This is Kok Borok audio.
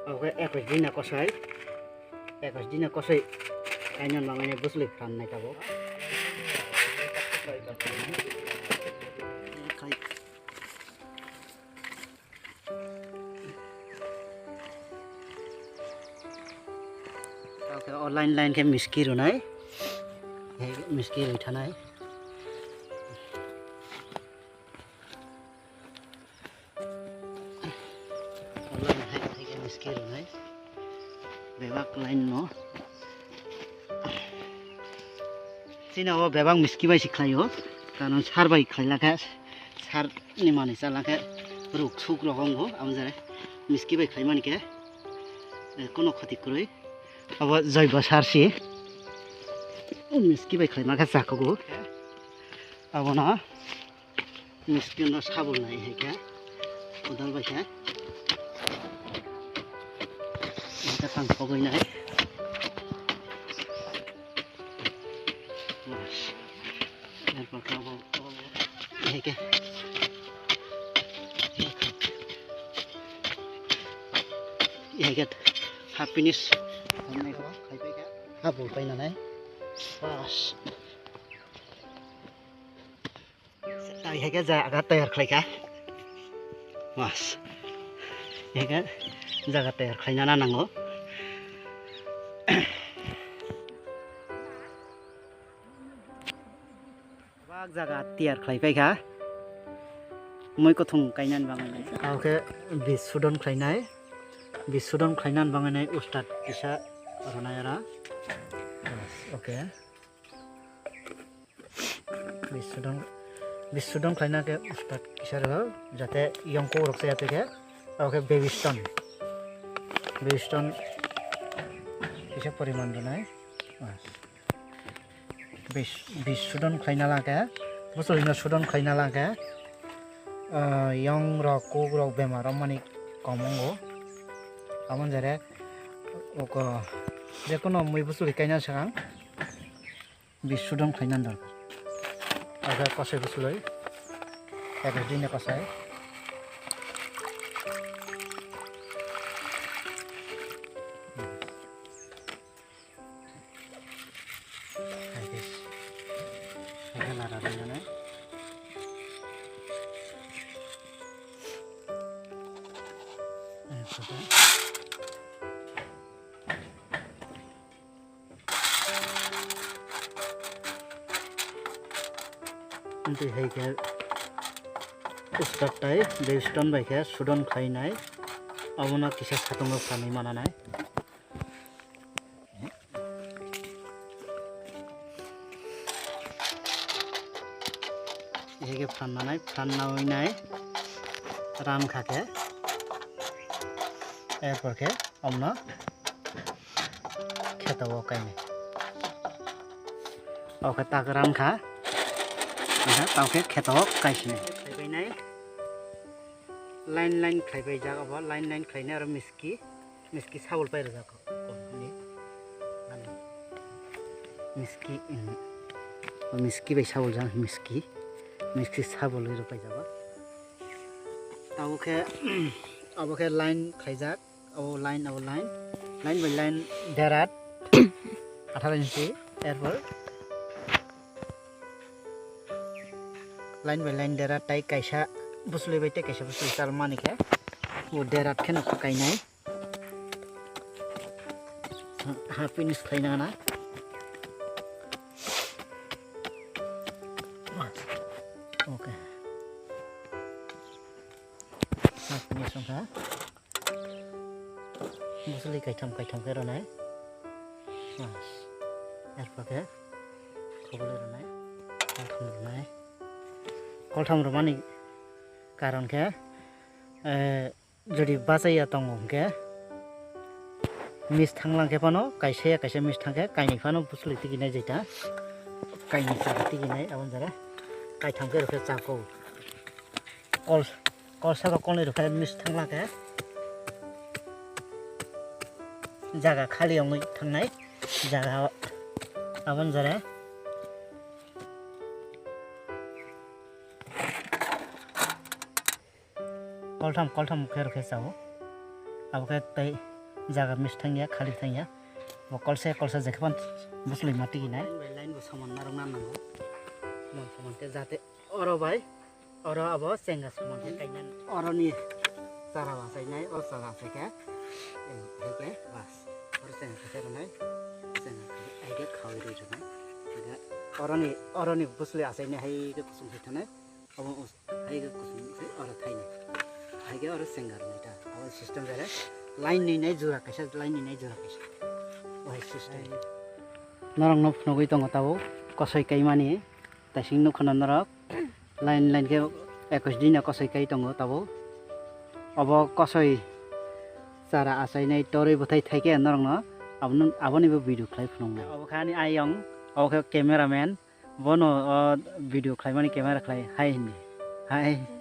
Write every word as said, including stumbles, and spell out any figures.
Oke, ekwis din na kosoi. Ekwis din na kosoi. Kainwi mangani bwswlwi phan nai tabuk. Oke, o line line khe miski rwnai. Miski rwi thanai. Online hai hai khe miski rwnai. Bebak line no. Chini o bebak miski bai se khlaio. Karon sar bai khlailakha. Sar ni manwi chalakhe. Ruk suk rok wngo. Amo jare miski bai khlaimani khe. Eh, kono khoti kwrwi. Abo joibo sar se. Miski bai khlaimakhe chakugo. Abono. Miski no sabul nai hai khe. Kodal bai khe. Ita tang pogoi nai. Erpor khe abo, abo, hai khe. Hai khe. Happiness. Sabul pai nai. Bas. Tai hai khe jaga tayar khlai kha. Bas. Hai khe jaga tayar khlai nana nango. Bak jaga tiyar khlai pai kha. Moi kothong kainani bagwi nai. Abo khe bis sudon khlainai. Bis sudon khlainani bagwi nai ustad kisa rwnai aro. Bas, okay. Bisudon, bisudon khlaina khe ustad kisa rw, jate yongkuk rok chaya twi khe, abo khe baby stone. Baby stone kisa poriman rwnai. Bis, bisudon khlaina la khe, bwswlwino sudon khlaina la khe, ah, yong rok, kuk rok bemar wngmani kom wngo. Aboni jare, oko, jekono mui bwswlwi kaina swkang. Bisudon khlaina dorkar. Abo kosoi bwswlwi. Abo dine kosoi. Hai khe, hai khe nara rwnani. Amtwi hai khe start tai, base stone bai khe sudon khlainai, abono kisa satungo sanwi mananai. Hai khe phan nanai, phan nawi nai ram kha khe, erpor khe omno kheto o kainai. O khe tak ram kha. Aha, tao khe kheto o kaisinai. Khlaibainai. Line line khlaibai jak obo, line line khlainai aro miski, miski sabul pai rwjak o. Miski, miski bai sabul jak, miski, miski sabul rw pai jak o. Tao khe, abo khe line khlaijak. Abo line, abo line. Line by line derat. Atharo inchi, erpor line by line derat tai kaisa bwswlwi bai tei kaisa bwswlwi chalmani khe. O derat kheno kainai. Ha, ha finish khlaina na. Okay. Ha finish wngkha. Bwswlwi kaitham kaitham khe rwnai. Bas. Erpor khe khobole rwnai. Koltham rwnai. Koltham rwmani karon khe, eh, jodi bachaiya tongo hwnkhe mis thanglang khe phano kaisa ya kaisa mis thang khe kainwi phano bwswlwi tikinai jaita. Kainwi saka tikinai aboni jora kaitham khe rwkhe chakao. Kol, kol saka kolnwi rwkhe mis thangla khe jaga khali wngwi thangnai jaga o. Aboni jora koltham, koltham khe rwkhe chao. Abo khe tei jaga mis thangya, khali thangya. Bo kolsa kolsa jekhe phan bwswlwi ma tigi nai. Line by line bo saman narwkna nango. Mon saman khe jate oro bai, oro abo chenga saman khe kainani. Oroni chara achainai, o chara achaikhe, hai khe bas. Oro chenga khe rwnai, chenga khe hai khe khawi rwi rwnai. Hai khe oroni, oroni bwswlwi achainai hai khe kusung khe thanai. Obo os-, hai khe kusung khe oro thainai. Hai khe oro chenga rwnai ta. Abo system jare line ni nai jora kaisa, line ni nai jora kaisa. O hai system. Norok no phunugwi tongo tabuk kosoi kaimani. Taising nukha na norok line line khe ekwis din no kosoi kai tongo tabuk. Obo kosoi chara achainai torwi bwthai thaikhe norokno abono, abonibo video khlai phunuknai. Obo khe ani ayong, obo khe cameraman, bono o video khlaimani camera khlai hai hindi. Hai.